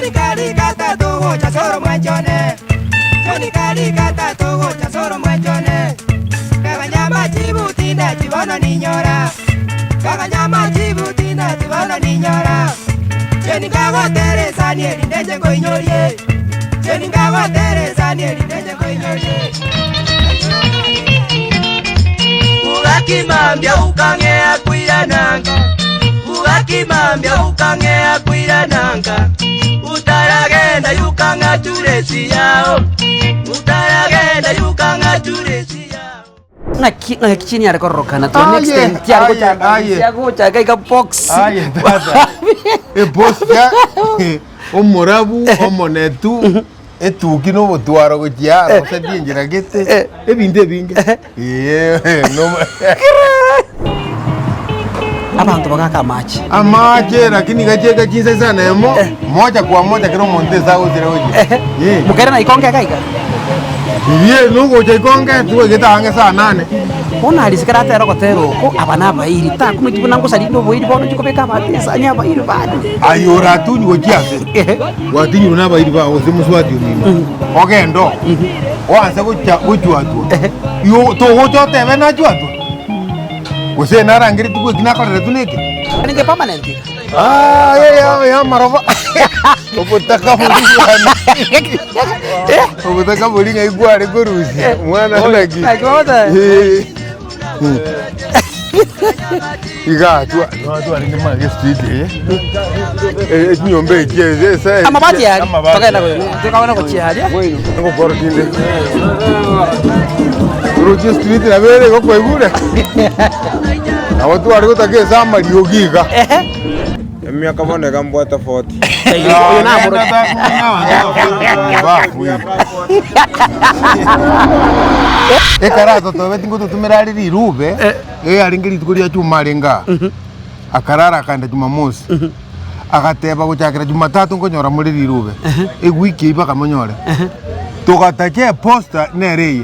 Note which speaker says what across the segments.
Speaker 1: Choni kari gatato gocha soro mwanchone Choni kari gatato gocha soro mwanchone Kaganyama chibutinda chibono ninyora Kaganyama chibutinda chibono ninyora Cheni ngagotera esani eri ndeche nkoinyorie Cheni ngagotera esani eri ndeche nkoinyorie
Speaker 2: Ugaki mambia ukang'ea kuirananga Ugaki mambia ukang'ea kuirananga Utaragenda yukang'ature esi yao Utaragenda yukang'ature esi yao.
Speaker 3: Ng'aki ng'aki chini are kororokana to an
Speaker 4: Aye,
Speaker 3: extent tiare
Speaker 4: aye,
Speaker 3: gochaka
Speaker 4: aye.
Speaker 3: gocha iga iga box.
Speaker 4: Aye tata. Eposta omorabu omonetu etuki na obotwaro gochia aro gose chinchera gete ebinto ebinge. Eeh nomo
Speaker 3: Abanto bagaka amache.
Speaker 4: Amache lakini gachie chinsa isa na emo moja kwa moja kera omonto ase agosira gochia. Eh.
Speaker 3: Mokere na ikonge iga iga.
Speaker 4: Riria nogocha ikonge twaigete ang'e saa nane.
Speaker 3: Bono aria ekero atera ogotera oko, aba nabairi, takumeti buna ngosaria inde oboiri bono inche kobeka abanto esani abairi bande.
Speaker 4: Aye oratunywe gochia ase, gwatinyirwe nabairi bao gose mosubati omino, ogende oo, oanse gocha gochwatwa, igo togocha otebe nachwatwa? Gose narangeretigwe eki nakoreretwe neke?
Speaker 3: Ninche permanent iga.
Speaker 4: Ah, ya ya ya amaroba obotaka boria bwane obotaka boria ng'ai kware korusia mwana naki
Speaker 3: Naki bogotoa?
Speaker 4: Eh. Iga twa twa twarenge mage street eye Eh, echinyomba echi eze ese
Speaker 3: Amabati aria,
Speaker 4: Amabati.
Speaker 3: togenda go- tokabona gochia aria.
Speaker 4: Ngokoro kinde Oroche street nabo ere igo kwaigure Nabo tware gotaka ase amariogi iga.
Speaker 5: Emiaka bono iga mbwate 40.
Speaker 3: Oyo namoroche.
Speaker 4: Ekero atotobeti ngototomera are rirube, eyarenge rituko ria chuma arenge aa, akarara akaenda jumamosi, agateba gochakera jumatatu nkonyora more rirube, ewiki eyio mpaka monyore. Togatacha eposta nere eye,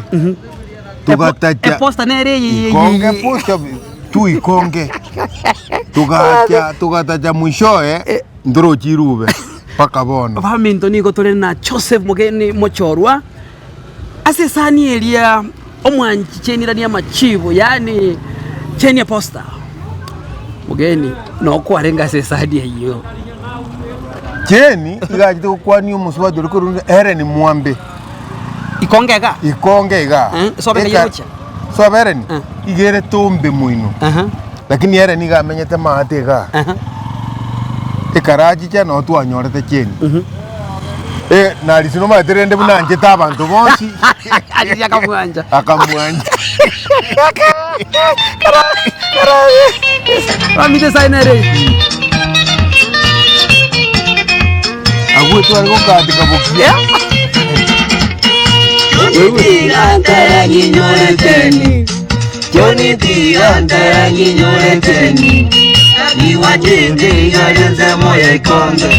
Speaker 4: togatacha
Speaker 3: Eposta nere eye eye
Speaker 4: ikonge
Speaker 3: eye.
Speaker 4: eposta tu ikonge, togacha togatacha mwishowe ntorochi rirube mpaka bono.
Speaker 3: Abaminto nigo tore na Joseph Mogeni Mochorwa ase esani eria omwanchi chenirania amachibo yaani cheni eposta. Mogeni nokwarenge ase esani eyio.
Speaker 4: Cheni iga achete gokwania omosubati oria korwa Hellen Mwambe.
Speaker 3: Ikonge iga?
Speaker 4: Ikonge iga.
Speaker 3: Eh, sobe
Speaker 4: Eka-
Speaker 3: ng'ai roche?
Speaker 4: Sobe Hellen,
Speaker 3: Eh.
Speaker 4: iga ere tombe moino.
Speaker 3: Aha,
Speaker 4: Lakini Hellen iga amenyete maate igaa.
Speaker 3: aha.
Speaker 4: Ekarachicha noo twanyorete cheni. Eh, na Arisi nomanyete rende buna anchete abanto bonsi.
Speaker 3: Arisi akamwancha.
Speaker 4: Akamwancha.
Speaker 3: Bamite esaini ere eye.
Speaker 4: Abwo tware gokatika bokia.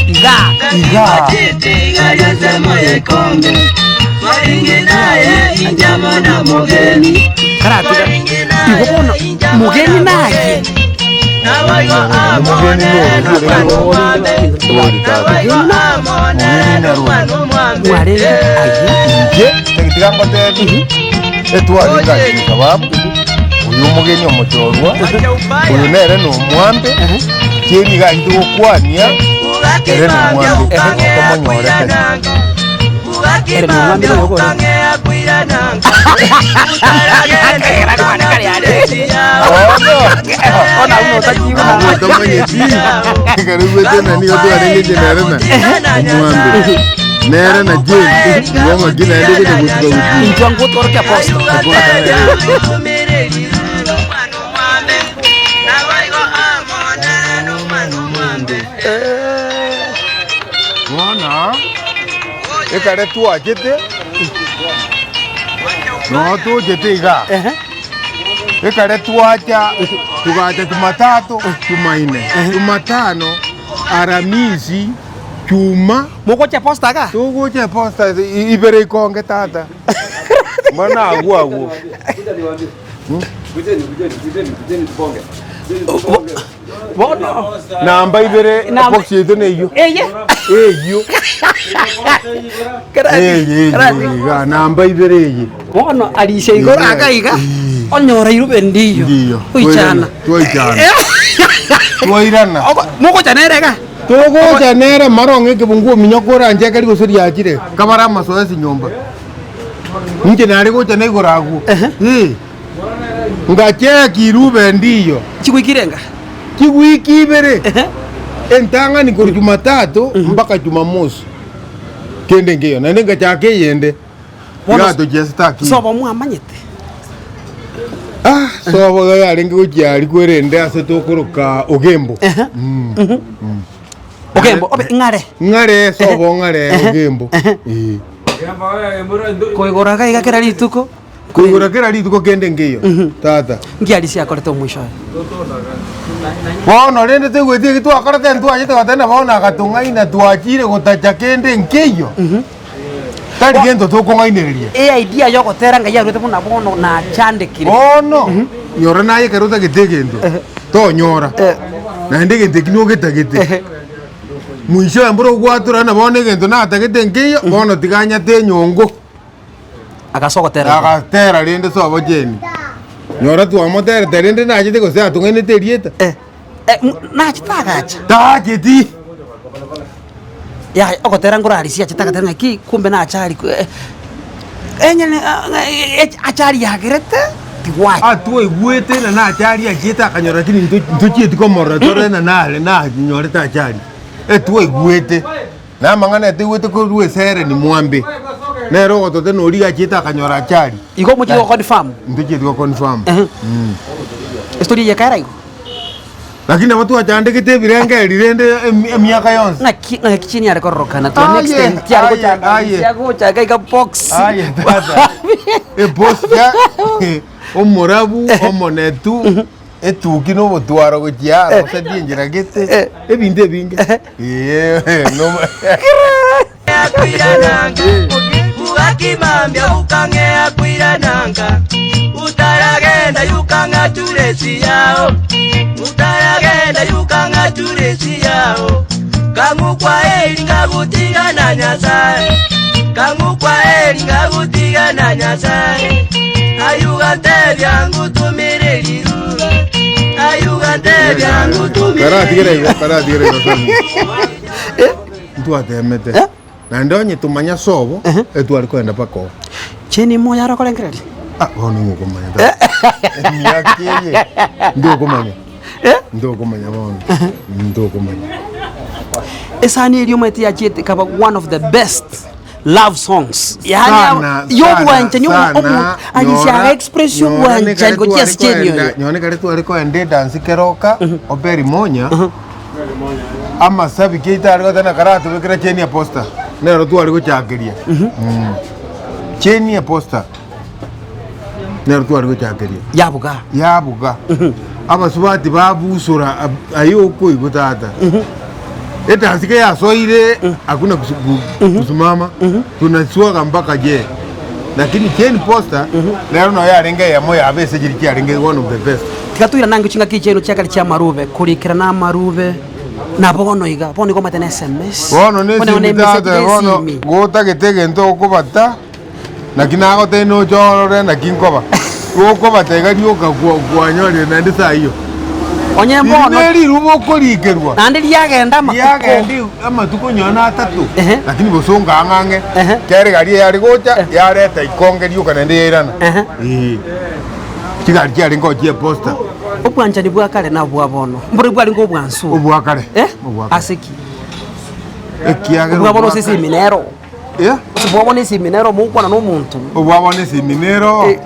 Speaker 3: Iga.
Speaker 4: Iga.
Speaker 3: Karatiga. Igo bono mogeni naye.
Speaker 4: Omogeni
Speaker 3: Mwarenge aye.
Speaker 4: Inche tiga ngotebi etware egasi sababu oyo omogeni omochorwa oyo nere na omwambe kieni iga aye togokwania ere na omwambe tomonyorete.
Speaker 3: Ere na omwambe nigo okore. Bono abwo notachiigwa na
Speaker 4: Abwo otamanyeti ekero oigwete ng'a nigo twarenge inche nere na omwambe nere na Jane igo ng'aki naende gocha gotuka gotuka.
Speaker 3: Intwe ngotworokia apostle.
Speaker 4: Bono ekare twachete noo tochete iga ekare twacha togacha jumatatu jumaine jumatano aramisi chuma
Speaker 3: Mogocha posta iga?
Speaker 4: togocha eposta ibere ikonge tata bono agwo agwo.
Speaker 3: Bono.
Speaker 4: Namba ibere
Speaker 3: Namba-
Speaker 4: ebox yaito neyio.
Speaker 3: Eye.
Speaker 4: Eyio.
Speaker 3: Karati,
Speaker 4: Eye
Speaker 3: karati.
Speaker 4: eye iga namba ibere eye.
Speaker 3: Bono arisha igoro
Speaker 4: Iga,
Speaker 3: aka iga
Speaker 4: ii.
Speaker 3: onyora irube ndiyo.
Speaker 4: Ndiyo.
Speaker 3: Oichana.
Speaker 4: Twaichana. Twairana.
Speaker 3: Oko- Mogocha nere iga.
Speaker 4: Togocha nere marong'e ekebunguo ominyoka oranchekeri gose riachire kabare amasoesi nyomba. Inche nare gocha na igoro agwo. Eh. Ngacheki irube ndiyo.
Speaker 3: Chiwiki irenga?
Speaker 4: Chiwiki ibere. Entang'ani korwa Jumatatu mpaka Jumamosi. Kende nkeiyo. Naende ngachaka eyende.
Speaker 3: Bono
Speaker 4: Igatochia ase taki.
Speaker 3: Sobo mwamanyete?
Speaker 4: Ah, sobo iga yarenge gochia aria kwerende ase tokoroka Ogembo.
Speaker 3: Ogembo, obe ng'are.
Speaker 4: Ng'are sobo ng'are Ogembo. Eh.
Speaker 3: Koigora iga iga kera rituko.
Speaker 4: Koigora kera rituko kende nkeiyo, tata.
Speaker 3: Nki aria akorete omwisho oye?
Speaker 4: Bono rende toigweti eki twakorete ntwachete goteba bono agatong'aina twachire gotacha kende nkeiyo. Tari gento tokong'ainereria.
Speaker 3: Eidea yogotera ngai arwete buna bono nachandekire.
Speaker 4: Bono, nyora naye ekero otagete egento, tonyora. Naende egento eki nogetagete. Mwisho oye mboro ogwatora na bono egento natagete nkeiyo, bono tiga nyate enyongo.
Speaker 3: Agasoa gotera igo.
Speaker 4: Agatera rende sobo Jane. Nyora twamoterete rende nachete gose atong'ainete erieta.
Speaker 3: Eh, eh, m- nachete agacha.
Speaker 4: Tacheti.
Speaker 3: Yaya ogotera nkorarisia achete agateba ng'aki kumbe nacha aria eh, enyene ah, ng'a- eh, eh, achari yagerete tigwacha.
Speaker 4: Atwaigwete na nache aria achiete akanyora lakini nto- ntochieti komorora tore na nare nanyorete achari. Etwaigwete. Na amang'ana etaigwete korwa esereni mwambe, nere ogotote na oria achiete akanyora achari.
Speaker 3: Igo omochie go confirm.
Speaker 4: Ntochieti go confirm.
Speaker 3: Estory eye ekaera igo.
Speaker 4: Lakini nabo twachandegete ebirengereri rende emi- emiaka yonsi.
Speaker 3: Ng'aki ng'aki chini are kororokana to an
Speaker 4: Aye,
Speaker 3: extent yare
Speaker 4: aye,
Speaker 3: gochanda
Speaker 4: aye.
Speaker 3: sia gocha iga iga box.
Speaker 4: Aye, tata. Eposta, omorabu, omonetu. Etuki na obotwaro gochia aro gose enchera gete, ebinto ebinge. Eeh, nomo Karatigere igo, karatigere igo Sammy. Ntwatemete. Naende onye tomanya sobo, etware kogenda mpaka oo.
Speaker 3: Cheni moyo are okorengereria.
Speaker 4: Ah, bono nigo okomanya tata. Emiaka eye, ndokomanya. Ndokomanya bono. Ndokomanya.
Speaker 3: Esani eria omanyete yachiete ekaba one of the best love songs yaani
Speaker 4: Sana,
Speaker 3: yobwanchani
Speaker 4: sana,
Speaker 3: omo
Speaker 4: sana.
Speaker 3: arisia
Speaker 4: Nyora-
Speaker 3: express
Speaker 4: nyora
Speaker 3: yobwanchani
Speaker 4: nekare
Speaker 3: gochia
Speaker 4: tware
Speaker 3: ase cheni
Speaker 4: koenda-
Speaker 3: oyo
Speaker 4: nyora nekare tware koenda edansi keroka oberi monya amasabiki aito are goteba na karatobekera cheni ya posta nero tware gochakeria Mm. Cheni ya posta nero tware gochakeria
Speaker 3: yabuga
Speaker 4: yabuga abasubati babusura ab- aye okoigwa tata edansi ke yasoire hakuna kusu- ku- kusimama tunaswaga mpaka je lakini cheni posta rero noyo yarenge eyemo yabo ase chiri chiarenge one of the best
Speaker 3: Tiga toirane ange chingaki chiaino chiakare chi'amarube, korikera namarube, na bono iga, bono igo omanyete na sms,
Speaker 4: Bono
Speaker 3: bono igo
Speaker 4: nesimi
Speaker 3: na emessage
Speaker 4: tata bono
Speaker 3: nesimi.
Speaker 4: gotagete egento okobata naki nagotebia noche orore naki nkoba gokobata iga rioka kwa kwanyorire naende saa hiyo
Speaker 3: Onye
Speaker 4: Iri
Speaker 3: bono
Speaker 4: neriruba okorikerwa
Speaker 3: naende riagenda amatuko.
Speaker 4: riagenda amatuko nonye na atato
Speaker 3: Ehe.
Speaker 4: lakini bosongo ang'e ang'e
Speaker 3: Ehe.
Speaker 4: kere egari eyare gocha yareta ikonge rioka naende yairana
Speaker 3: Ehe.
Speaker 4: Eeh. Chigari chiarenge oo chi'eposta.
Speaker 3: Obwanchani bwa kare na obwa bono mbore bwarenge obwansu.
Speaker 4: Obwa kare.
Speaker 3: Eh?
Speaker 4: Obwa kare.
Speaker 3: Ase ki?
Speaker 4: Ekiagera
Speaker 3: Obwa bono
Speaker 4: obwa
Speaker 3: ase
Speaker 4: kare.
Speaker 3: esimi nero.
Speaker 4: Eh?
Speaker 3: Ase obwa bono esimi nero mogokwana na omonto.
Speaker 4: Obwa bono esimi nero.
Speaker 3: Eh.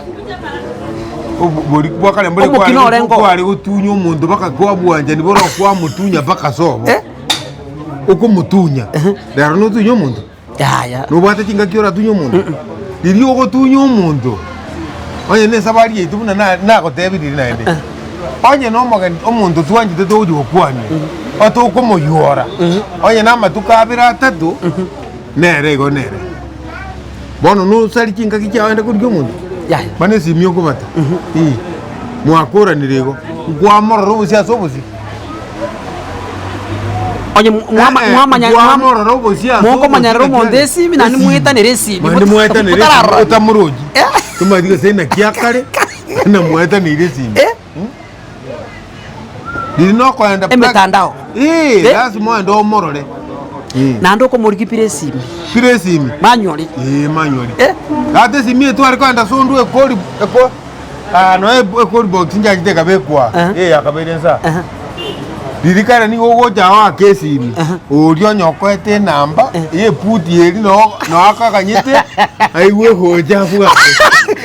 Speaker 4: Obo- bori bwa kare mbore
Speaker 3: Omokina
Speaker 4: kware
Speaker 3: orengo.
Speaker 4: kware gotunya omonto mpaka kwabwanchani boro kwamotunya mpaka sobo.
Speaker 3: Eh?
Speaker 4: Okomotunya. Rero notunya omonto?
Speaker 3: Yaya.
Speaker 4: Nobwate chingaki oratunye omonto? Riria ogotunya omonto, onye na esabari yaito buna na- nagotebirie naende, onye na omogeni omonto twanchete togochia gokwania, otokomoyora, onye na amatuko abere atato, nere igo nere. Bono nosari chingaki chiao ogende korigia omonto?
Speaker 3: Yaya.
Speaker 4: Bono esimi okobata, ii, mwakoranire igo, nkwamorora obosio ase obosio.
Speaker 3: Onye mwama- mwamanya-
Speaker 4: Kwamorora obosie ase
Speaker 3: mokomanyerera
Speaker 4: obosie
Speaker 3: omonto esimi naende mwetanere esimi
Speaker 4: Naende mwetanere esimi
Speaker 3: motararora.
Speaker 4: otamorochi.
Speaker 3: Eh.
Speaker 4: Tomanyeti gose naki akare na mwetanire esimi.
Speaker 3: Eh.
Speaker 4: Riria nokoenda
Speaker 3: Emetandao.
Speaker 4: Eh,
Speaker 3: Eh.
Speaker 4: lasima oende omorore. Eh.
Speaker 3: Naende okomorigia pire esimi.
Speaker 4: Pire esimi.
Speaker 3: Manually.
Speaker 4: Eh, manually.
Speaker 3: Eh.
Speaker 4: Tata esimi eye tware koenda sondu ekori eko ah noe ekori box nchachete ekabekwa.
Speaker 3: Aha.
Speaker 4: Eh, yakabeire nsa.
Speaker 3: Aha.
Speaker 4: Riria kare nigo ogocha oake esimi, oria onye okoete enamba, eye eputi eri no no akaganyete, aigwe gocha abwate.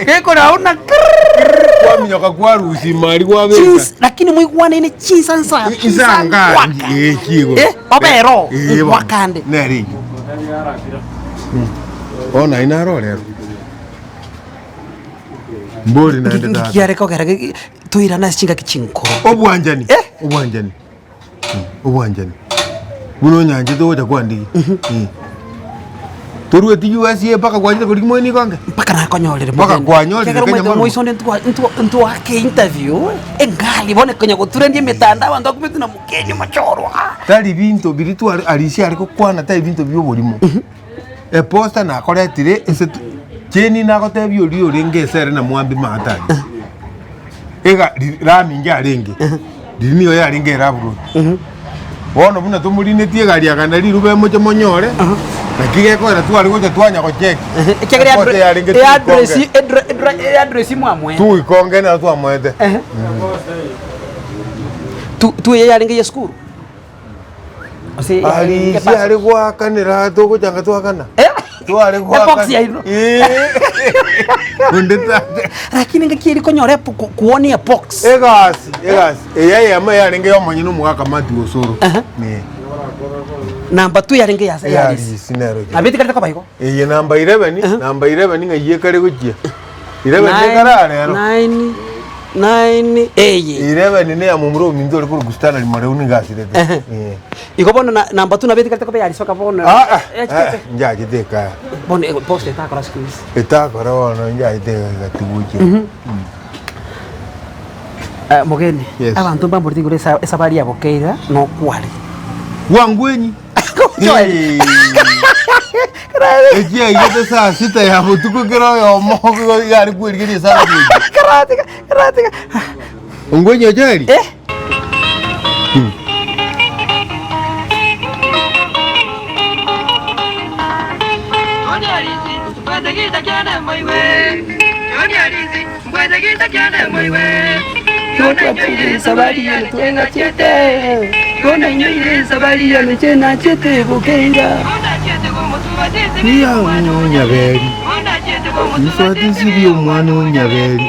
Speaker 3: Gekora buna krrrr.
Speaker 4: Kwaminyoka kwarusia ime aria kwabeka.
Speaker 3: Chins lakini moigwanaine chinsa nsa
Speaker 4: Insa nga
Speaker 3: nkwaka.
Speaker 4: eh, chigo.
Speaker 3: Eh, obere oo,
Speaker 4: Eh, bono.
Speaker 3: nkwaka ande.
Speaker 4: Nere eyio. Bono aye naro rero. Mbori naende
Speaker 3: Nki
Speaker 4: tata.
Speaker 3: kiare kogera ge- toirane ase chingaki chinkoro.
Speaker 4: Obwanchani,
Speaker 3: Eh.
Speaker 4: obwanchani, obwanchani. Buna onyanchete ogocha kwandigia. Eh. Torueti USA mpaka kwachire korigia moini ikonge?
Speaker 3: Mpaka nakonyorire
Speaker 4: Mpaka
Speaker 3: mogeni.
Speaker 4: kwanyorire
Speaker 3: Ekiagera
Speaker 4: Kenya
Speaker 3: omanyete
Speaker 4: mono.
Speaker 3: moiso onde ntwa- ntwa- ntwake interview, engali bono konya goturendia emetandao abanto bakumete na mogeni mochorwa.
Speaker 4: Tari binto biria tware Arisi are gokwana tari binto bia oborimo. Eposta nakoretire ase tu cheni nagotebia oria orenge ase ere na mwambi maate aria. Ega ri rami yarenge, riria nigo yarenge eraburo. Bono buna tomorinetie egari akana riruba emoche monyore, naki gekogera tware gocha twanya gocheki.
Speaker 3: Ekiagera
Speaker 4: Eposta yarenge
Speaker 3: eaddress
Speaker 4: tuikonge.
Speaker 3: eaddress mwamwete.
Speaker 4: Tuikonge nero twamoete.
Speaker 3: Tu tu eye yarenge ya esukuru? Gose
Speaker 4: Arisi
Speaker 3: epasi?
Speaker 4: are goakanera togochanga twakana.
Speaker 3: Eh?
Speaker 4: Tware
Speaker 3: Ebox yaino.
Speaker 4: Eh. Onde tate.
Speaker 3: Lakini ngaki eri konyora epo ku- kuonia ebox.
Speaker 4: Egasi, egasi. Eya eyemo yarenge ya omonyene omogaka Mathew Osoro.
Speaker 3: Aha.
Speaker 4: Eh.
Speaker 3: Namba two yarenge ya ya
Speaker 4: Ya
Speaker 3: Arisi.
Speaker 4: Arisi nero.
Speaker 3: Nabetikarete koba igo.
Speaker 4: Eye namba 11,
Speaker 3: Aha.
Speaker 4: namba 11 ng'ai ekare gochia. 11 ekare are ero.
Speaker 3: Nine, nine, eye.
Speaker 4: 11 ne ya momura ominto ore korwa Stanley Mareu nigo asirete.
Speaker 3: Ehe.
Speaker 4: Eh.
Speaker 3: Igo bono na namba two nabetikarete koba ya Arisi baka bono.
Speaker 4: Ah, ah,
Speaker 3: Yachete.
Speaker 4: eh, njachete ekaya.
Speaker 3: Bono ego post etakora siku hizi.
Speaker 4: Etakora bono njachete egatibuchia.
Speaker 3: Eh, mogeni
Speaker 4: Yes.
Speaker 3: abanto mbamborete igoro esa- esabari ya bokeira nokware
Speaker 4: Bwangwenyi.
Speaker 3: Joel.
Speaker 4: Echiaigete saa sita ya botuko kera oyomo igo iga are kwerigeria esabari eyio.
Speaker 3: Karatiga, karatiga.
Speaker 4: Ongwenyi Joel?
Speaker 3: Eh.
Speaker 4: Nyaberi Iswati nsibie omwana o Nyaberi.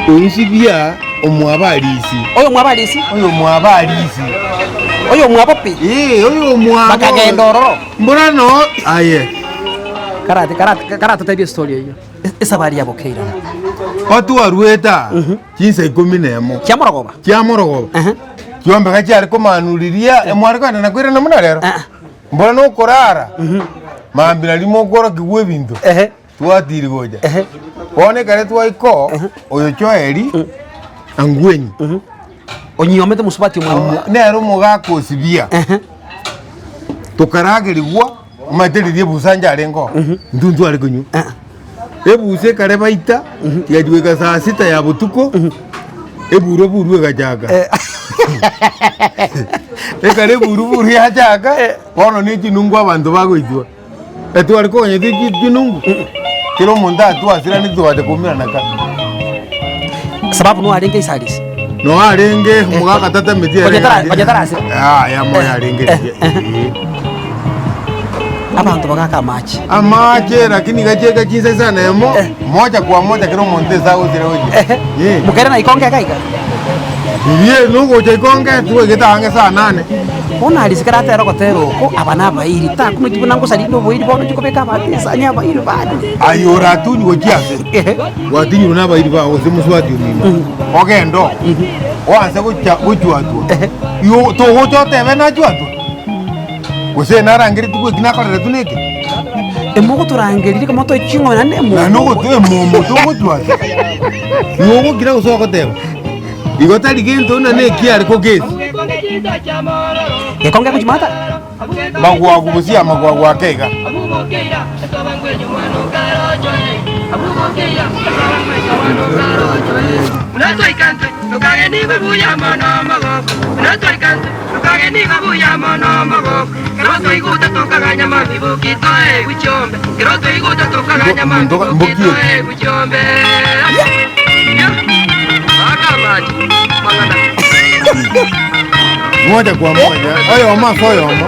Speaker 4: Onsibia omwabarisi.
Speaker 3: Oyo mwabarisi.
Speaker 4: Oyo mwabarisi.
Speaker 3: Oyo mwabo pi.
Speaker 4: Eh, oyo mwabo.
Speaker 3: Bakagenda ororo.
Speaker 4: Mbora no aye.
Speaker 3: Karate karate karate tebie story eyo. Esabari yabo keira.
Speaker 4: Otwarwete aa chinsa ikomi na emo.
Speaker 3: Chiamorogoba.
Speaker 4: Chiamorogoba.
Speaker 3: Ehe.
Speaker 4: Chiombeka chiare komanuriria, mware kogenda na koirana buna rero.
Speaker 3: Ah.
Speaker 4: Mbora nokorara, mambia nario mokorokigwa ebinto,
Speaker 3: Ehe.
Speaker 4: twatiri gocha.
Speaker 3: Ehe.
Speaker 4: Bono ekere twaika oo, oyo Joeli, Angwenyi,
Speaker 3: Onyiomete mosubati omwabo.
Speaker 4: omo- nere omogaka osibia,
Speaker 3: Ehe.
Speaker 4: tokaragerigwa, omanyete riria ebusa njarenge oo, intwe ntware konywa.
Speaker 3: Ah.
Speaker 4: Ebusa ekare baita, tigachia goika saa sita ya botuko, eburuburu egachaka. Ekare eburuburu yachaka, bono ne chinungu abanto bagoitwa. Etware koganyete chi chinungu, kera omonto atwasirane twacha koumerana ka.
Speaker 3: Sababu nwarenge isarisi.
Speaker 4: Noo arenge omogaka tatameti ere
Speaker 3: Onye tara-
Speaker 4: gaki.
Speaker 3: onye tarasira.
Speaker 4: Yaya moyo arenge riria. Eh.
Speaker 3: Abanto bagaka amache.
Speaker 4: Amache lakini gacheka chinsa isano emo moja kwa moja kera omonto ase agosira gochia. Eh.
Speaker 3: Mokere na ikonge iga iga.
Speaker 4: Riria nogocha ikonge twaigete ang'e saa nane.
Speaker 3: Bono aria ase atera ogotera oko, aba nabairi, takumeti buna ngosaria oboiri bono inche kobeka abanto esani abairi bande.
Speaker 4: Aye oratunywe gochia ase.
Speaker 3: Ehe.
Speaker 4: Gwatinyirwe nabairi bao gose mosubati omino, ogende oo, oanse gocha gochwatwa, igo togocha otebe nachwatwa? Gose narangeretigwe eki nakoreretwe neke?
Speaker 3: Emogotorangeria rika motoe ching'ombe naende emomo.
Speaker 4: Naende ogotu emomo togotwata. Igo ogokira gose ogoteba. Igo tari gento buna na ekiare kogesi.
Speaker 3: Gekonge gochimata.
Speaker 4: Magwagu gose amagwagu ake iga. Moja kwa moja, oyomo ase oyomo.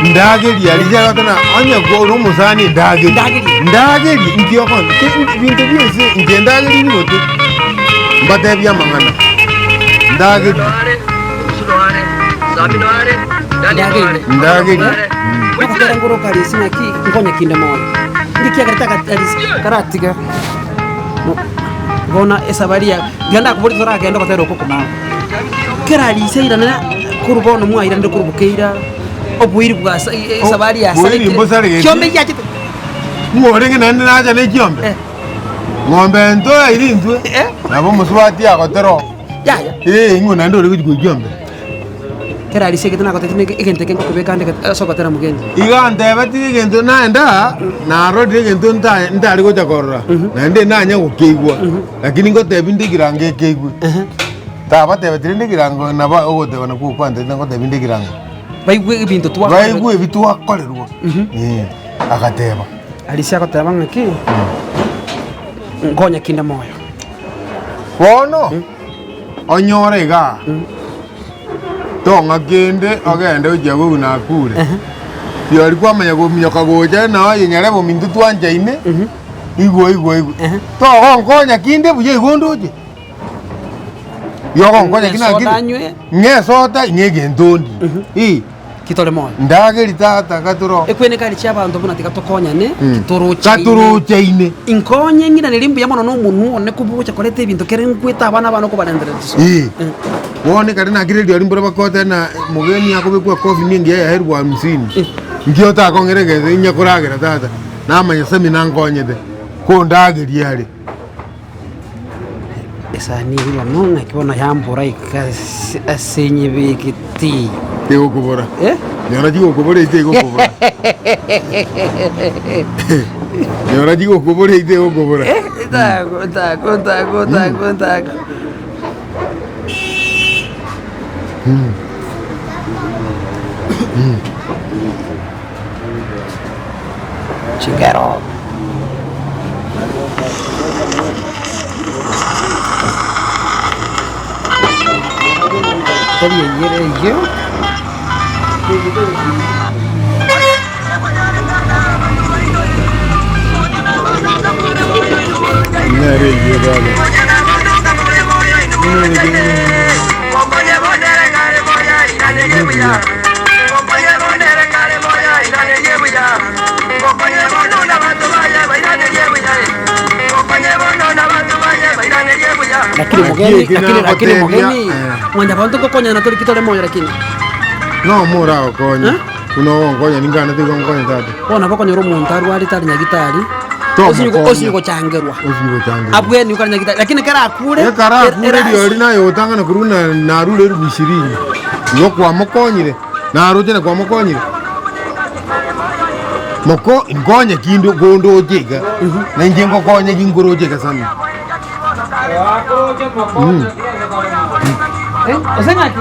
Speaker 4: Ndageria riria agoteba onye ore omosani ndageria.
Speaker 3: Ndagerie.
Speaker 4: Ndagerie inki okonywa ki binto bionsi inche ndagerie nigote mbatebie amang'ana ndagerie.
Speaker 3: Ndagerie.
Speaker 4: Ndagerie.
Speaker 3: Nogotera ngoro Arisi naki nkonya kinde moyo. Ngekiagera taka Arisi karatiga bono esabari ya tiga ndakoboria toragende ogotera oko komao. Kera Arisi airanera korwa bono mwairanire korwa bokeira oboiri bwasa esabari
Speaker 4: Oboiri
Speaker 3: yasarekire
Speaker 4: mbosaregeti.
Speaker 3: chiombe chiachete.
Speaker 4: Ng'o orenge naende nacha ne chiombe?
Speaker 3: Eh.
Speaker 4: Ng'ombe ento yaira intwe,
Speaker 3: Eh.
Speaker 4: nabo omosubati agotera oo.
Speaker 3: Yaya.
Speaker 4: Ee, ing'o naende ore gochia goikia chiombe?
Speaker 3: Kera Arisi egete nagotetie neke egento eke nkokobeka ande ase ogotera mogeni.
Speaker 4: Iga antebetie egento naende aa, narorire egento nta ntari gocha korora, naende nanya gokeigwa, lakini ngotebi nde ekirango ekeigwe. Tabatebetie rende ekirango nabo ogoteba nakwo okwantebetie ngotebi nde ekirango.
Speaker 3: Baigwe ebinto twakorerwa.
Speaker 4: Baigwe ebi twakorerwa, eh, agateba.
Speaker 3: Arisi agoteba ng'aki, nkonya kinde moyo.
Speaker 4: Bono, onyore igaa, tong'a kende ogende gochia agwo buna akure. Rirorio kwamanya kominyoka gocha na oye nyarebe ominto twanchaine, igwa igwa igwa. Togonkonya kinde buya igo ndoche. Yogonkonya ki
Speaker 3: Ng'esoda
Speaker 4: nakire?
Speaker 3: anywe.
Speaker 4: Ng'esoda ng'e egento ndie. Ii.
Speaker 3: Kitore moyo.
Speaker 4: Ndageri tata gatoro.
Speaker 3: Ekwene kare chi'abanto buna tiga tokonyane, titorochaine.
Speaker 4: Tatorochaine.
Speaker 3: Inkonye ng'iranerie mbuya mono nomonwa one kobogocha koreta ebinto kere nkwete abana bane okobarenterera chisoda.
Speaker 4: Ee. Bono ekare nakire rirorio mboro bakote na mogeni akobekwa ekofi ni engiya ya elfu hamsini. Nki otakong'era egento inye koragera tata, namanya semina nkonyete, kondageria are.
Speaker 3: Esani eria bono ng'aki bono yambora ika ase ase nyebegeti.
Speaker 4: Tegokobora.
Speaker 3: Eh?
Speaker 4: Nyora chigokobora echi tegokobora. Nyora chigokobora echi tegokobora.
Speaker 3: Eh, ntago ntago ntago ntago ntago. Chingero. Tari eyere eyio.
Speaker 4: Nere eyio baba.
Speaker 3: Lakini
Speaker 4: Naki
Speaker 3: mogeni,
Speaker 4: eki
Speaker 3: lakini lakini
Speaker 4: nagotebia,
Speaker 3: mogeni.
Speaker 4: eh.
Speaker 3: Mwanyabanto ngokonyana tori kitore moyo lakini.
Speaker 4: No moragokonya.
Speaker 3: Eh?
Speaker 4: Buna ogonkonya ninkanete igo nkonye tata.
Speaker 3: Bono nabo okonyora omonto arwarete are nyagitari,
Speaker 4: Tomokonya.
Speaker 3: osinye gochangerwa.
Speaker 4: Osinye gochangerwa.
Speaker 3: Abweniwe kare nyagitari, lakini ekero akure,
Speaker 4: Ekero akure
Speaker 3: era-
Speaker 4: riori naye ogotang'ana korwa na narure elfu ishirini. Igo kwamokonyire, naroche na kwamokonyire. Moko nkonye kinde kondoche iga, na inche ngokonye ki nkoroche iga sana.
Speaker 3: Eh, ose ng'aki?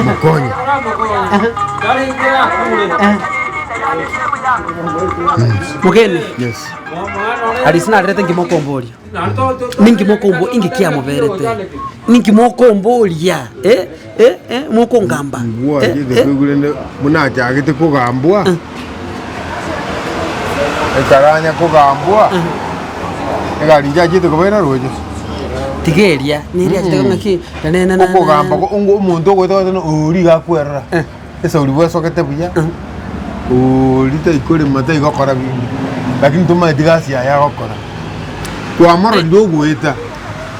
Speaker 4: Mokonye.
Speaker 3: Mogeni,
Speaker 4: Yes.
Speaker 3: Arisi narerete nkimokomboria. Ninki mokombo inki kiamoberete? Ninki mokomboria, eh, eh, eh, mokongamba? Eh,
Speaker 4: Ngwachete
Speaker 3: eh.
Speaker 4: koigwa rende buna achagete kogambwa, ekero anya kogambwa, egari inche achete koba roche.
Speaker 3: Tiga eria, neria achete ng'aki, na na na
Speaker 4: Okogamba ko- ongo omonto ogoeta goeta ng'a oria iga akwerora, esauri bwesogete buya, oria taikorema taigokora binde, lakini tomaeti gasi yaye agokora. Kwamororire ogoeta.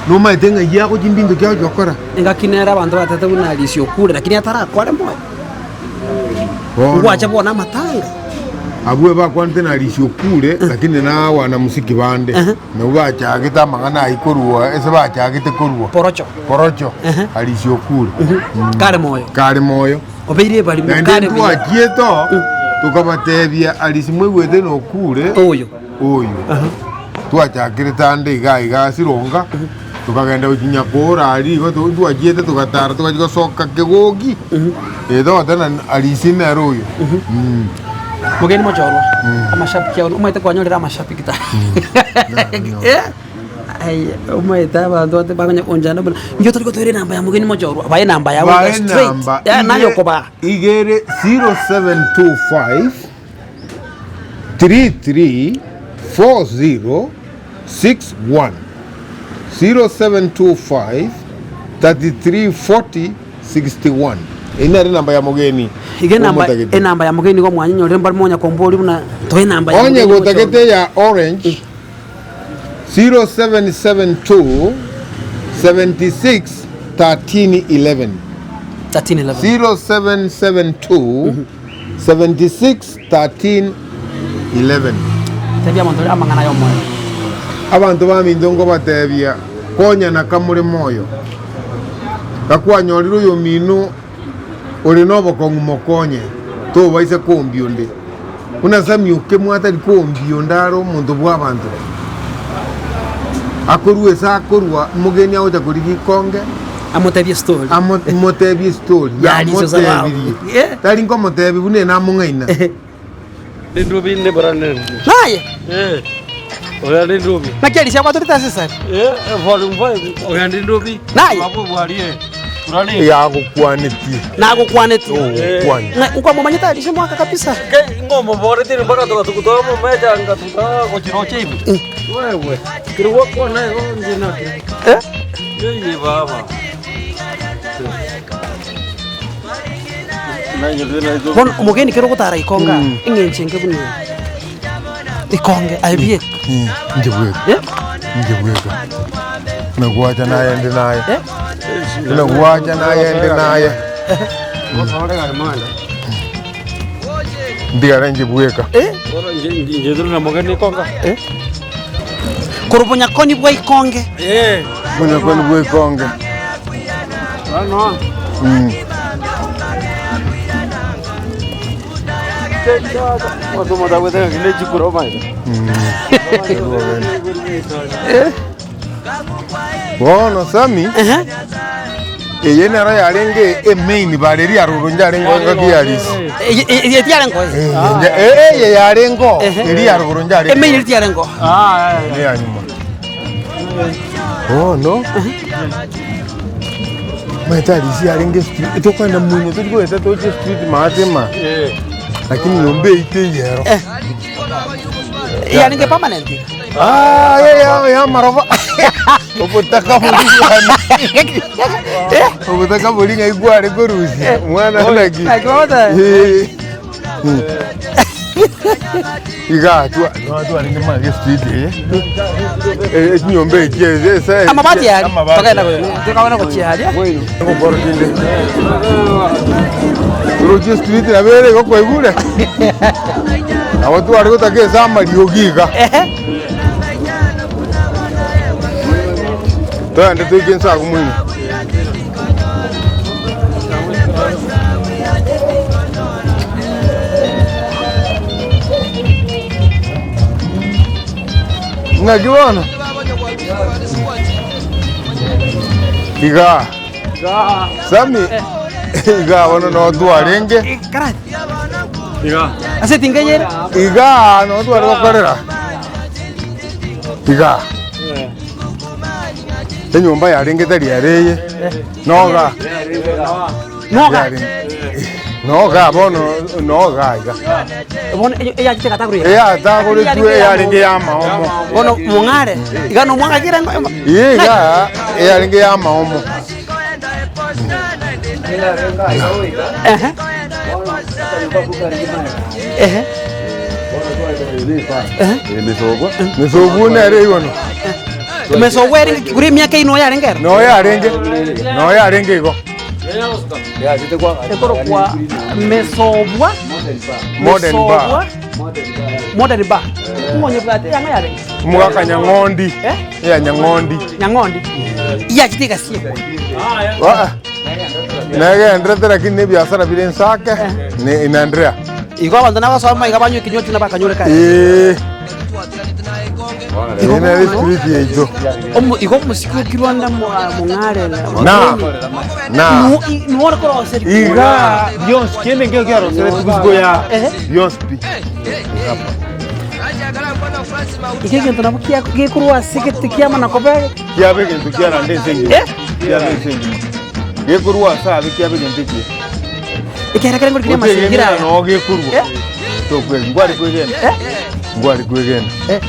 Speaker 4: Nomaete ng'ai agochia mbinto ki agochia gokora?
Speaker 3: Engaki nere abanto batete buna Alicia okure, lakini atarakore moyo.
Speaker 4: Bono.
Speaker 3: Ngwacha bono amatanga.
Speaker 4: Abwo ebakwanete na Alicia okure, lakini na wanamuziki bande nabwo bachagete amang'ana ayio korwa ase bachagete korwa
Speaker 3: Porocho.
Speaker 4: Porocho, Alicia okure.
Speaker 3: Kare moyo.
Speaker 4: Kare moyo.
Speaker 3: Obeire ebarimo
Speaker 4: Naende
Speaker 3: kare buya.
Speaker 4: ntwachiete oo, tokabatebia Alicia mwaigwete nokure.
Speaker 3: Oyo.
Speaker 4: Oyo. Twachakire ande iga iga ase ronga, tokagenda gochia Nyakora aria igo to- twachiete togatara togachia gosoka kegogi, eh togoteba na Arisi nere oyo.
Speaker 3: Mogeni mochorwa, amashabiki ao omanyete kwanyorire amashabiki ta Eh, aye omanyete abanto bate bakonya konchanda buna inche tori gotoira enamba ya mogeni mochorwa, bae enamba yabo
Speaker 4: Bae
Speaker 3: iga straight,
Speaker 4: enamba
Speaker 3: eh, naye
Speaker 4: ige-
Speaker 3: okobaa.
Speaker 4: igere 0725 334061 0725 3340 61 Eyio nere enamba ya mogeni
Speaker 3: Iga enamba
Speaker 4: omotagete.
Speaker 3: enamba ya mogeni nigo mwanyenyorire mbare monya komboria buna toe enamba ya
Speaker 4: Onye
Speaker 3: mogeni
Speaker 4: gotagete
Speaker 3: mochorwa.
Speaker 4: ya orange 0772 76 13 11
Speaker 3: 13 11
Speaker 4: 0772 76 13 11.
Speaker 3: Tebia abanto baria amang'ana ay'omoyo.
Speaker 4: Abanto baminto nkobatebia, Konyana kamore moyo. Gakwanyorire oyomino ore nobokong'u mokonye, tobaisa kombia onde. Buna Samia okemwa atari kombia onde are omonto bw'abanto. Akorua ase akorua, omogeni agocha korigia ikonge.
Speaker 3: Amotebie story.
Speaker 4: Amo motebie story,
Speaker 3: Yariso sababu.
Speaker 4: namotebirie.
Speaker 3: Eh.
Speaker 4: Tari nkomotebia buna namong'aina.
Speaker 6: Rindubi ndiburanene.
Speaker 3: Naye
Speaker 6: Eh. Oya rindubi.
Speaker 3: naki Elisha agwatorete ase esari?
Speaker 6: Eh, volume 5. Oya rindubi.
Speaker 3: Naye.
Speaker 6: Babu bwarie. Turani.
Speaker 4: Yagokwanetie.
Speaker 3: Nagokwanetie.
Speaker 4: Ogokwania.
Speaker 3: Ng'a nkwamomanyete Elisha mwaka kabisa.
Speaker 6: Ke ngomo borete mpaka tukatukutoa mu meja ngatuta gochiroche ibi. Wewe. Kirwa kona igo ndina.
Speaker 3: Eh?
Speaker 6: Yeye baba.
Speaker 3: Bono omogeni kere ogotara ikonge aa, eng'encho enke buna eye, ikonge aye bieka.
Speaker 4: Inche bweka.
Speaker 3: Eh?
Speaker 4: Inche bweka. Buna gwacha naye ndi naye.
Speaker 3: Eh?
Speaker 4: Buna gwacha naye ndi naye. Ndigare inche bweka.
Speaker 3: Eh? Korwa obonyakoni bwa ikonge.
Speaker 4: Obonyakoni bwa ikonge. Bono Sammy, eye nero yarenge emain bare eria aroro njarenge engaki ya Arisi.
Speaker 3: Eye tiarenge oo.
Speaker 4: Eye yarenge oo, eria aroro njarenge.
Speaker 3: Emain eria tiarenge oo.
Speaker 4: Eya nyuma. Bono, omanyete Arisi yarenge street, tokogenda moino tori goeta toche street maate maa, lakini nyomba eyio teiyo ero.
Speaker 3: Yarenge permanent iga.
Speaker 4: Ah, ya ya ya maroba. Obotaka bori bwane. Obotaka bori ng'ai kware korusia. Mwana naki.
Speaker 3: Naki babota?
Speaker 4: Eh. Iga twa twarenge mage street eye. Eh, echinyomba echi ese.
Speaker 3: Amabati aria.
Speaker 4: Amabati.
Speaker 3: Tokagenda tokagenda gochia aria.
Speaker 4: Ngokora kinde. Roche street nabere igo kwaigure. Nabo tware gotaka ase amariogi iga. Togende toike inse agwo moino. Ng'aki bono? Igaa. Sammy, igaa bono noo twarenge.
Speaker 3: Ase etinga eye ere.
Speaker 4: Igaa noo tware gokorera. Igaa. Enyomba yarenge tari ere eye, noga.
Speaker 3: Noga.
Speaker 4: Yarenge. Noga bono noga iga.
Speaker 3: Bono eyachete egatagorwa iga.
Speaker 4: Eyatagoretwe eyarenge ya amaomo.
Speaker 3: Bono mong'are iga nomwanga kera
Speaker 4: Iga iga eyarenge ya amaomo.
Speaker 3: Ehe. Ehe.
Speaker 4: Mesobu nere igono.
Speaker 3: Mesobu erenge kuri emiaka ino yarenge ero.
Speaker 4: Noyo yarenge, noyo yarenge igo.
Speaker 3: Ekorokwa Mesobwa.
Speaker 4: Modern bar.
Speaker 3: Modern bar. Ng'onye bwate yang'a yarenge.
Speaker 4: Omogaka Nyang'ondi.
Speaker 3: Eh?
Speaker 4: Ya Nyang'ondi.
Speaker 3: Nyang'ondi. Yachete egasiekwa.
Speaker 4: Ah, Negenderete lakini na ebiasara bire ensake ne inaendelea.
Speaker 3: Igo abanto nabasoma iga banywa ekinywa na bakanyore kare.
Speaker 4: Eh. Eye nere street yaito.
Speaker 3: Omo igo omosike okirwa nda mong'are.
Speaker 4: Na na
Speaker 3: Niwo ore koroseria.
Speaker 4: iga bionsi kende nkio kiaroseretie isiko ya bionsi pi.
Speaker 3: Eke egento nabo kia gekorwa ase egete kiamana koba
Speaker 4: Kiaba egento kiaranda ense engima.
Speaker 3: Eh?
Speaker 4: Kiaba ense engima. Gekorwa ase abe kiaba egento ekiya.
Speaker 3: Ekero ekero ngorikire amasingira
Speaker 4: Otegenera
Speaker 3: aya.
Speaker 4: noo gekorwa.
Speaker 3: Eh?
Speaker 4: Tokwegena. Ngware kwegena.
Speaker 3: Eh?
Speaker 4: Ngware kwegena.
Speaker 3: Eh.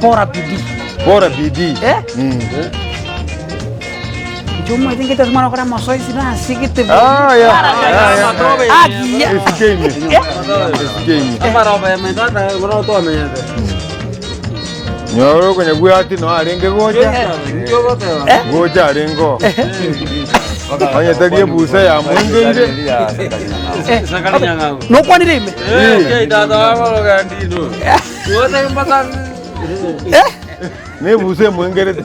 Speaker 3: Bora bidii.
Speaker 4: Bora bidii.
Speaker 3: Eh?
Speaker 4: Mm.
Speaker 3: Inche omanyete ngete ase omwana okore amasoesi nasigete
Speaker 4: Ah, yeah. Ah, yeah.
Speaker 3: Agiya.
Speaker 4: Esike ime.
Speaker 3: Eh?
Speaker 4: Esike ime.
Speaker 6: Amaroba ya mentata buna twamenyete.
Speaker 4: Nyora okonyagwa ati no arenge gocha. Gocha arenge oo. Onye tari ebusa yamoingeire.
Speaker 3: Nokwanire ime.
Speaker 4: Nebusa emoingerete.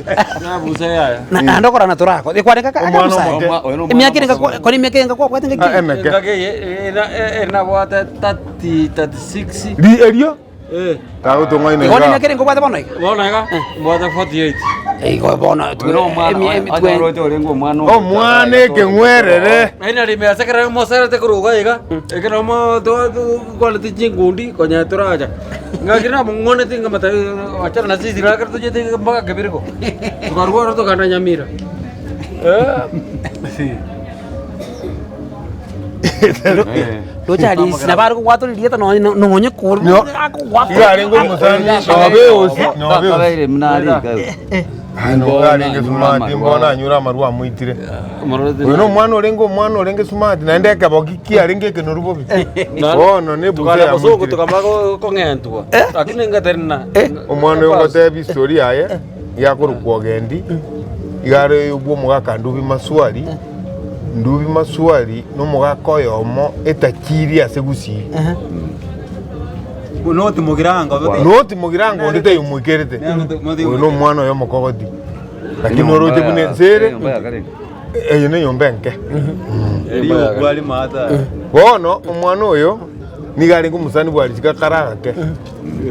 Speaker 3: Na- Naende okorana torako. Ekwane kaka
Speaker 4: Omwana
Speaker 3: akamusae.
Speaker 4: omoke.
Speaker 3: Emiaka ere ngakwa kore emiaka ere ngakwabwate ngaki.
Speaker 4: Ah, emeke.
Speaker 6: Nabwate 36
Speaker 4: Ri erio tagotong'aina
Speaker 3: Igo
Speaker 4: iga.
Speaker 3: emiaka ere nkobwate bono iga.
Speaker 6: bono iga mbwate 48
Speaker 3: Igo bono
Speaker 4: Omwana ekeng'werere.
Speaker 6: Aina rime ase ekero moserete korwa iga iga, ekero mo tokwanete chinkundi konya toracha. Ng'aki namong'wanete nkamata achana na sisi ekero tochiete mpaka kebirigo, tokarwa ororo tokagenda Nyamira.
Speaker 3: Roche Alice nabo are kogwatora erieta nonye nonye kor
Speaker 4: No.
Speaker 3: akogwatora.
Speaker 4: Iga arenge omosani nobe osi nobe osi. Aye nobe arenge smart mbono anyure amarwa amoitire. Oyo na omwana orenge omwana orenge smart naende ekeboki kiarenge ekenoru bobe. Bono ne ebusa
Speaker 6: Tokare bosongo
Speaker 4: yamoitire.
Speaker 6: tokamanya kong'entwa lakini ngatenena.
Speaker 4: Omwana oyo ngotebia story yaye iga akorokwa Ogendi iga are bwa omogaka Ndubi Maswali. Ndubi Maswali nomogaka oyomo etakiri ase Gusii.
Speaker 7: Noti Mugirango.
Speaker 4: Noti Mugirango onde taiyo omoikerete. Oyo nomwana oye omokogoti. Lakini oroche buna ense ere, eye nenyomba enke. Bono omwana oyo nigo arenge omosani bwa risiko akare agake,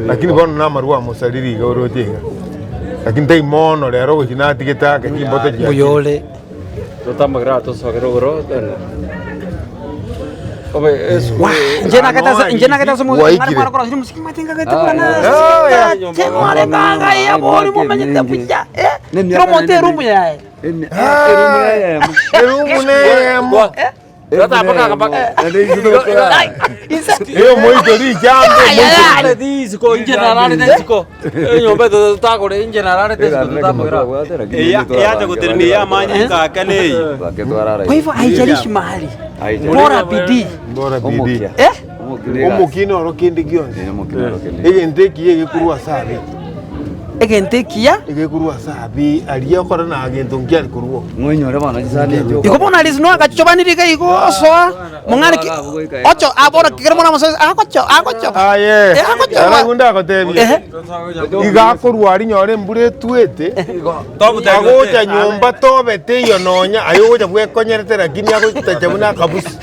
Speaker 4: lakini bono namarwa amosariri iga oroche iga. Lakini tai mono rero gochia natigete ake chimboto chiaye.
Speaker 3: Buya ore.
Speaker 6: Totambagera tosogere igoro tena. Obe esukuru.
Speaker 3: Inche nagete ase inche nagete ase omosi
Speaker 4: Waikire.
Speaker 3: ngare mwana korosire omosiki mate ngagete buna na
Speaker 4: Ah, yeah.
Speaker 3: cheng'ore nganga ya bori momenyete buya eh kera omonto erumu yaye
Speaker 4: Erumu neyemo.
Speaker 3: Inse
Speaker 4: Eyo moito richambe moito.
Speaker 6: Isiko inche nararete isiko. Enyomba totagore inche nararete isiko totambagera.
Speaker 7: Eyacha gotenenia eyamanyinga ake neye.
Speaker 3: kwa hivyo haijalishi mahali bora bidii
Speaker 4: Bora bidii.
Speaker 3: eh
Speaker 4: Omokina oro kende gionsi. Egento ekiya egekorwa ase abe.
Speaker 3: Egento ekiya.
Speaker 4: Egekorwa ase abe aria okore na gento nkiare korwa.
Speaker 3: Igo bono Alice no agachobanire iga igo osoa mong'ana ki ocho abora kero mono amosoesi agocho agocho
Speaker 4: Aye,
Speaker 3: Eh, agocho
Speaker 4: ara ndagotebia.
Speaker 3: Ehe.
Speaker 4: Iga akorwa aria nyore embura etwete, agocha nyomba tobete iyo nonya, aye ogocha bwekonyerete lakini agotacha buna akabusi.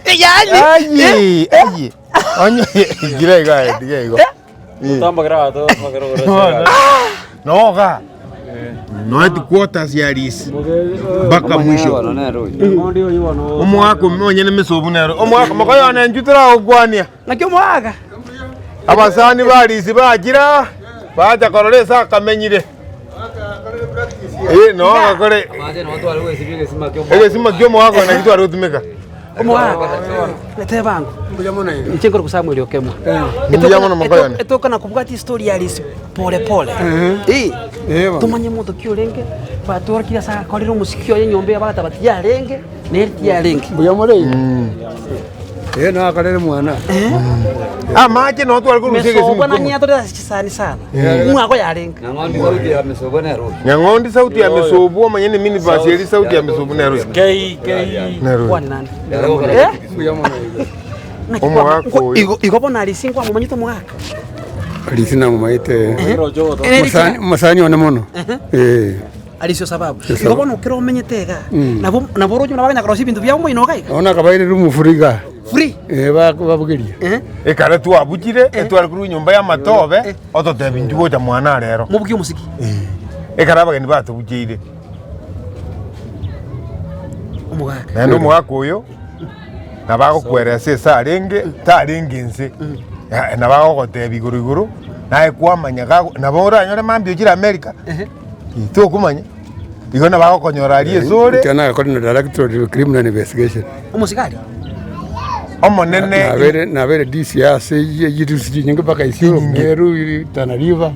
Speaker 3: Yaani
Speaker 4: Aye, aye. Onye gira iga aye, tiga igo. Noga. Noeti quarters ya risi mpaka mwisho. Omwaka onyene mesobu nero. Omwaka mokoyone intwe toragokwania.
Speaker 3: Naki omwaka.
Speaker 4: Abasani ba Arisi bachira, bacha korora ase akamenyire. Eh, no agakore egesima ki'omogaka oyo naki tware gotumeka.
Speaker 3: Omogaka, teba ango. Inche nkore Samuel Okemwa.
Speaker 4: Mbuya mono mokoyone.
Speaker 3: Etokana kobwatia story ya Arisi pole pole. Eh, tomanye monto ki orenge, batworokire ase agakorire omosiki oye enyomba eye bagateba tiyarenge, nere tiyarenge.
Speaker 8: Mbuya more iga? Ee nakorere mwana.
Speaker 4: Amache noo tware korusia egesima
Speaker 3: Mesobwa
Speaker 4: ki'omo-
Speaker 3: nang'ea tore ase chisani sana. Omwaka oyarenge.
Speaker 4: Nyang'ondi sauti ya mesobu omanye ne minibus eri sauti ya mesobu nero ime. Nero ime.
Speaker 3: Kwani nande. Eh? Ng'aki
Speaker 4: Omogaka
Speaker 3: kwa-
Speaker 4: oyo.
Speaker 3: Igo igo bono Arisi nkwamomanyete omogaka.
Speaker 8: Arisi namomaete.
Speaker 3: Ere
Speaker 8: Mosani mosani one mono. Eh.
Speaker 3: Arisi osababu. Igo bono ekero omenyete iga, nabo nabo oroche buna baganya korosia ebinto biabo moino iga iga.
Speaker 8: Bono akabaire room free iga.
Speaker 3: Free?
Speaker 8: Eh, babugeria.
Speaker 4: Ekero twabuchire, etware korwa enyomba y'amatobe, ototebia intwe gocha mwane arero.
Speaker 3: Mobugie omosiki.
Speaker 4: Ekero abageni batobucheire.
Speaker 3: Omogaka.
Speaker 4: Naende omogaka oyo, nabo agokweresa ase arenge, tarenge inse, nabo agogotebia igoro igoro, naye kwamanya gago nabo oranyore mambia ochire America. Tokomanya, igo nabo agokonyora aria ase ore.
Speaker 8: Ekero nagakorire na Directorate of Criminal Investigation.
Speaker 3: Omosigari.
Speaker 4: Omonene.
Speaker 8: Nabere nabere DCI ase echirusi chinyinge mpaka Isiolo, Meru, Tana River,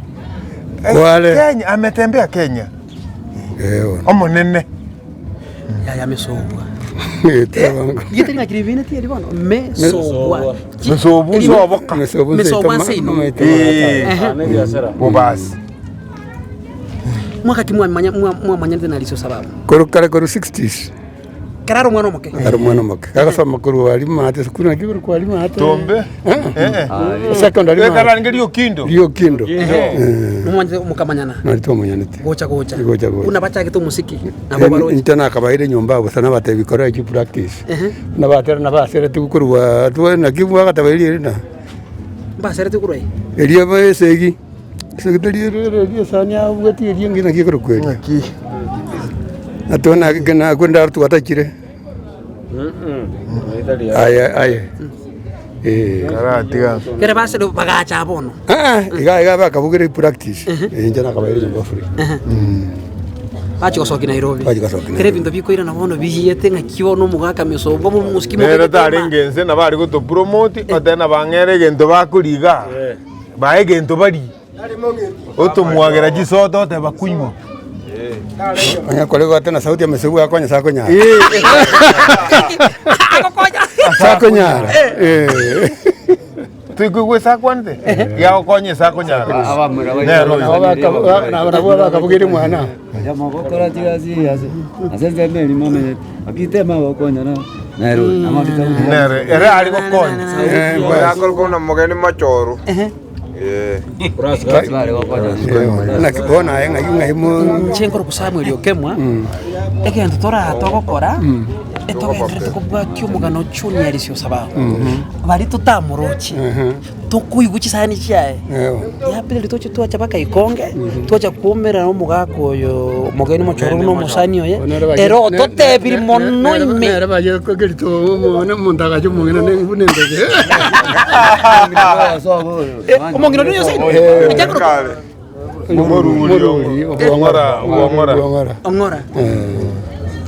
Speaker 8: Kwale.
Speaker 4: Kenya, ametembea Kenya.
Speaker 8: Eh, bono.
Speaker 4: Omonene.
Speaker 3: Yaya mesobwa.
Speaker 8: Eh, tebanga.
Speaker 3: Rieta ring'aki ribenetie eri bono? Mesobwa.
Speaker 4: Mesobu nsoboka.
Speaker 8: Mesobu nseito
Speaker 3: Mesobwa
Speaker 8: ma-
Speaker 3: nseino.
Speaker 8: maete
Speaker 4: Eh.
Speaker 8: magatano.
Speaker 4: Bobasi.
Speaker 3: Mwaka ki mwamanya mwa- mwamanyanete na Alice Osababu?
Speaker 8: Korwa kare korwa 60s
Speaker 3: Kero are omwana omoke.
Speaker 8: ari omwana omoke kagasoma korwa aria maate sukuru naki korwa aria maate
Speaker 4: Tombe.
Speaker 8: Eh,
Speaker 4: Eh.
Speaker 8: secondary
Speaker 4: Ekero
Speaker 8: maate.
Speaker 4: arenge Riokindo.
Speaker 8: Riokindo.
Speaker 3: Nomwanchete mokamanyana.
Speaker 8: Nari twamanyanete.
Speaker 3: Gocha gocha.
Speaker 8: Gocha gocha.
Speaker 3: Buna bachagete omosiki nabo baroche.
Speaker 8: Inche nakabaire nyomba bosa nabatebi kora echi practice. Nabatera nabasereti korwa atwo naki bwagateba erio eri na.
Speaker 3: Mbasereti korwa aye?
Speaker 8: Erio esegi. Esegi eri eri esani abwati erio engiya naki ekorokwa erio.
Speaker 4: Ng'aki?
Speaker 8: Natwe nakwo ndaro twatachire. Aye aye eh.
Speaker 4: Karatiga.
Speaker 3: Kere basere bagacha bono.
Speaker 8: Ah, iga iga bakabugire practice. Inche nakabaire nyomba free.
Speaker 3: Bachi gosokia Nairobi.
Speaker 8: Bachi gosokia
Speaker 3: Kere
Speaker 8: Nairobi.
Speaker 3: ebinto bikoirana bono biyete ng'aki bono omogaka mesobo omosiki
Speaker 4: Nere
Speaker 3: mobegete
Speaker 4: tarenge ense nabo are gotopromoti, otebe nabang'ere egento bakoriga igaa. Bae egento barie, otomwagera chisoda oteba kunywa.
Speaker 8: Onye kore gwate na sauti emesegu akonya sakonyara.
Speaker 3: Agokonya.
Speaker 8: Sakonyara. Eh.
Speaker 4: Toikoigwa ase akwanete? Yagokonya ase akonyara. Nere oyo.
Speaker 8: Nabo nabwo bakabugeria mwana.
Speaker 4: Nere ere are gokonya.
Speaker 5: Akorokwa na mogeni mochoru. Eh.
Speaker 8: Naki bono aye ng'ai ng'ai mo
Speaker 3: Inche nkoroku Samuel Okemwa, egento toraa togokora, etogenderete kobwatia omogano Junior Arisi Osabao. Baria totamoroche, tokoigwa chisani chiaye, yapera toche twacha mpaka ikonge, twacha koumerana omogaka oyo omogeni mochoro buna omosani oye, ere ototebiri mono ime.
Speaker 8: Nere baye kokerito omonto agacha omong'ina buna endege.
Speaker 3: Omong'ina oria oyosaini? Achake korokwa
Speaker 4: Omoruri, obwang'ora, obwang'ora.
Speaker 8: Obwang'ora.
Speaker 3: Ong'ora.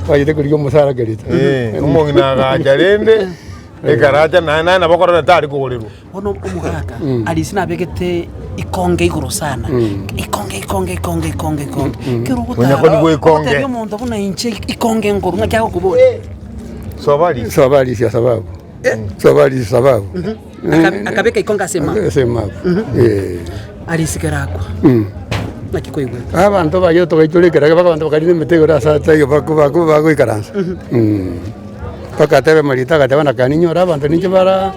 Speaker 8: Bachete korigia omosara kerito.
Speaker 4: Eh, omong'ina agacha rende ekaracha naye naye nabo okorora tari kogorerwa.
Speaker 3: Bono omogaka Alice nabegete ikonge igoro sana. Ikonge ikonge ikonge ikonge ikonge. Kero
Speaker 4: Onya konigwa ikonge.
Speaker 3: ogotebia omonto buna inche ikonge nkoru ng'aki agokoboria.
Speaker 4: Soba Alice.
Speaker 8: Soba Alice ya sababu. Soba Alice sababu.
Speaker 3: Akabeka ikonge ase emapu.
Speaker 8: Ase emapu. Eh.
Speaker 3: Alice kero akwa. Naki koigwete?
Speaker 8: Abanto baye togaichora ekerage mpaka abanto bakarina emete igoro ase ataiyo bako bako bagoikaransa. Mpaka atebe marito agateba na kani nyore abanto ninche bara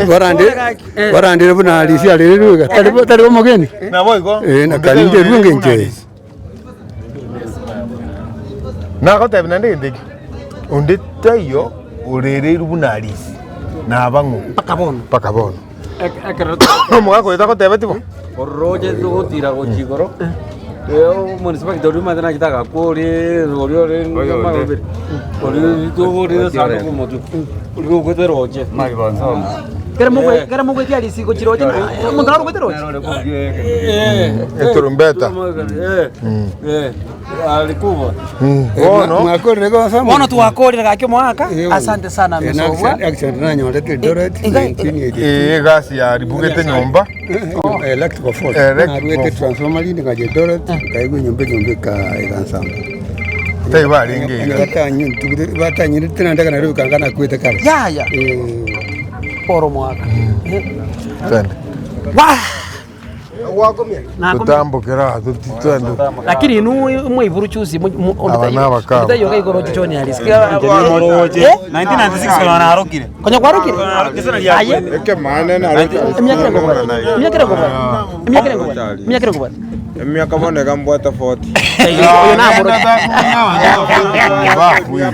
Speaker 8: barande barandire buna Alice arererwe iga tari tari omogeni.
Speaker 4: Naboigo.
Speaker 8: Eh, na kani inche erwe engencho eye.
Speaker 4: Nagotebia naende egento eke, onde taiyo orereirwe buna Alice naba ng'o?
Speaker 3: Mpaka bono.
Speaker 4: Mpaka bono. Omogaka oyo tagotebeti bo?
Speaker 6: Oroche togotira gochia igoro, omonisipakita oria omanyete nachete agakwa oria oria orenge oria togorire esanduku motwe, oria okwete roche.
Speaker 3: Kere mogwe kere mogwetia risigo chiroche omonto naro ogwete roche.
Speaker 4: Eturumbeta.
Speaker 6: Alikuwa.
Speaker 4: Bono
Speaker 8: Mwakorire gosa
Speaker 3: Bono twakorire gaki omogaka, asante sana mesobwa.
Speaker 8: Accident nanyorete Eldoret
Speaker 3: Iga-
Speaker 8: 1982.
Speaker 4: ee egasi yaribugete nyomba
Speaker 8: Electrical fault.
Speaker 4: Electrical
Speaker 8: Narwete
Speaker 4: fault.
Speaker 8: transformer rinde ngacha Eldoret, nkaigwa enyomba enyomba eka egansamba.
Speaker 4: taibo arenge iga.
Speaker 8: Batanyirete naende Nairobi kanga nakwete kare.
Speaker 3: Yaya.
Speaker 8: Eh.
Speaker 3: Poro omogaka.
Speaker 4: Twende.
Speaker 3: Wah! Nakomia.
Speaker 4: Totambokere aa toti- twende.
Speaker 3: Lakini inwe mwaiburu chusi
Speaker 4: Aba n'abakaba.
Speaker 3: onditayoka igoro chichoni aria.
Speaker 7: Moroche 1996 konya narokire.
Speaker 3: Konya kwarokire? Aye.
Speaker 5: Ekemane naroche.
Speaker 3: Emiaka ere ngobwate. Emiaka ere ngobwate. Emiaka ere ngobwate. Emiaka ere ngobwate.
Speaker 5: Emiaka bono iga mbwate 40.
Speaker 3: Oyo namoroche.
Speaker 4: Bakuire.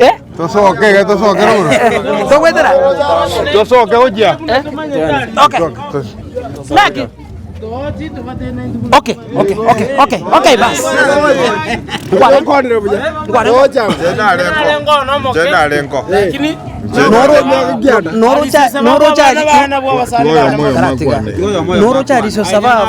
Speaker 3: Eh?
Speaker 4: Tosoke iga tosoke rogoro.
Speaker 3: Togwetera?
Speaker 4: Tosoke gochia.
Speaker 3: Eh? Okay. Naki? Okay, okay, okay, okay, okay, bas. Ngware. Ngware.
Speaker 5: Nche narengo.
Speaker 3: Norocha norocha
Speaker 4: Moyo moyo
Speaker 3: Taratiga.
Speaker 4: makwane.
Speaker 3: Norocha aliso sababu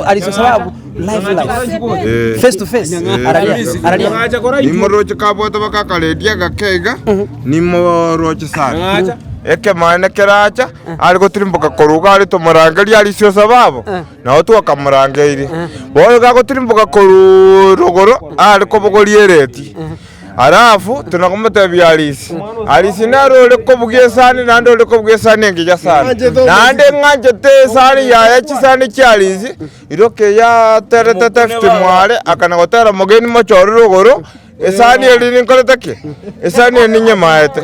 Speaker 3: aliso sababu life life.
Speaker 5: Eh.
Speaker 3: Face to face. Araria. Araria.
Speaker 5: Nimoroche kabwate bakakaredia gake iga nimoroche sana ekemane keracha ari gotirimboka koruga ari tomorangeria arisio sababu nabo twakamorangeiri bono gagotirimboka koru rogoro ari kobogoria ereti alafu tunakomotebia arisi arisi nere ore kobugia esani naende ore kobugia esani engiya sana naende ng'anchete esani yaye chisani chia arisi iroke yaterete tefti mware akana gotera mogeni mochore rogoro esani eri ninkorete ki esani eri ninyemaete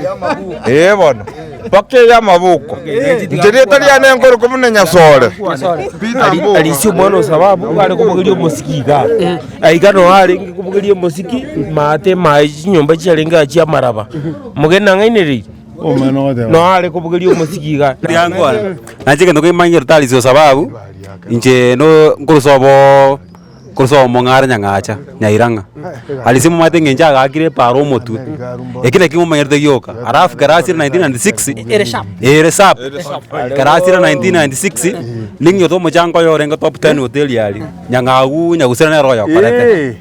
Speaker 5: eh bono mpaka eye amabuko inche rieta riane nkorokwa buna Nyasore.
Speaker 9: Arisi omwana o sababu are kobogeria omosiki iga aiga noo arenge kobogeria omosiki maate maye chinyomba chiarenge aa chia amaraba mogeni nang'ainereire noo are kobogeria omosiki iga.
Speaker 7: Nache egento kemanyire tari ase sababu, inche no nkorusa oboo nkorusa omong'are nyang'acha, nyairang'a. Aria momanyete eng'encho agakire epara omotwe, eki nakio momanyerete gioka. Alafu ekero asire 1996,
Speaker 3: Ere sharp.
Speaker 7: ere sharp, ekero asire 1996, ning'iote omochango oye orenge top ten hoteli aria, nyang'au nyagusera nere oyokorete.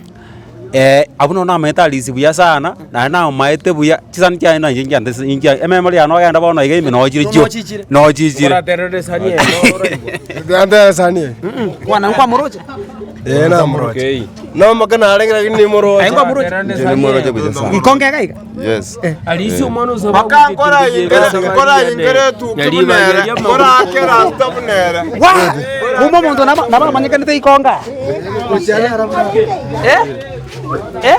Speaker 7: Abwo nonya namanyete Alice buya sana, naende namomaete buya, chisani chiaye nainche nchiante inche ememory yane ogenda bono iga ime nochire chio,
Speaker 3: Nochichire.
Speaker 7: nochichire.
Speaker 9: Oraterere esani eye
Speaker 10: Ndantere esani eye.
Speaker 3: Kwana nkwamoroche.
Speaker 10: Ee namoroche. Nomoke narenge lakini nimoroche.
Speaker 3: Aye nkwamoroche.
Speaker 5: Nimoroche buya sana.
Speaker 3: Ikonge iga iga.
Speaker 5: Yes.
Speaker 9: Arisi omwana o sababu
Speaker 5: Mpaka nkora ingere nkora ingere etuki bunere nkora ake rasta bunere.
Speaker 3: Wa! Kuma omonto naba nabamanyekanete ikonga. Eh? Eh?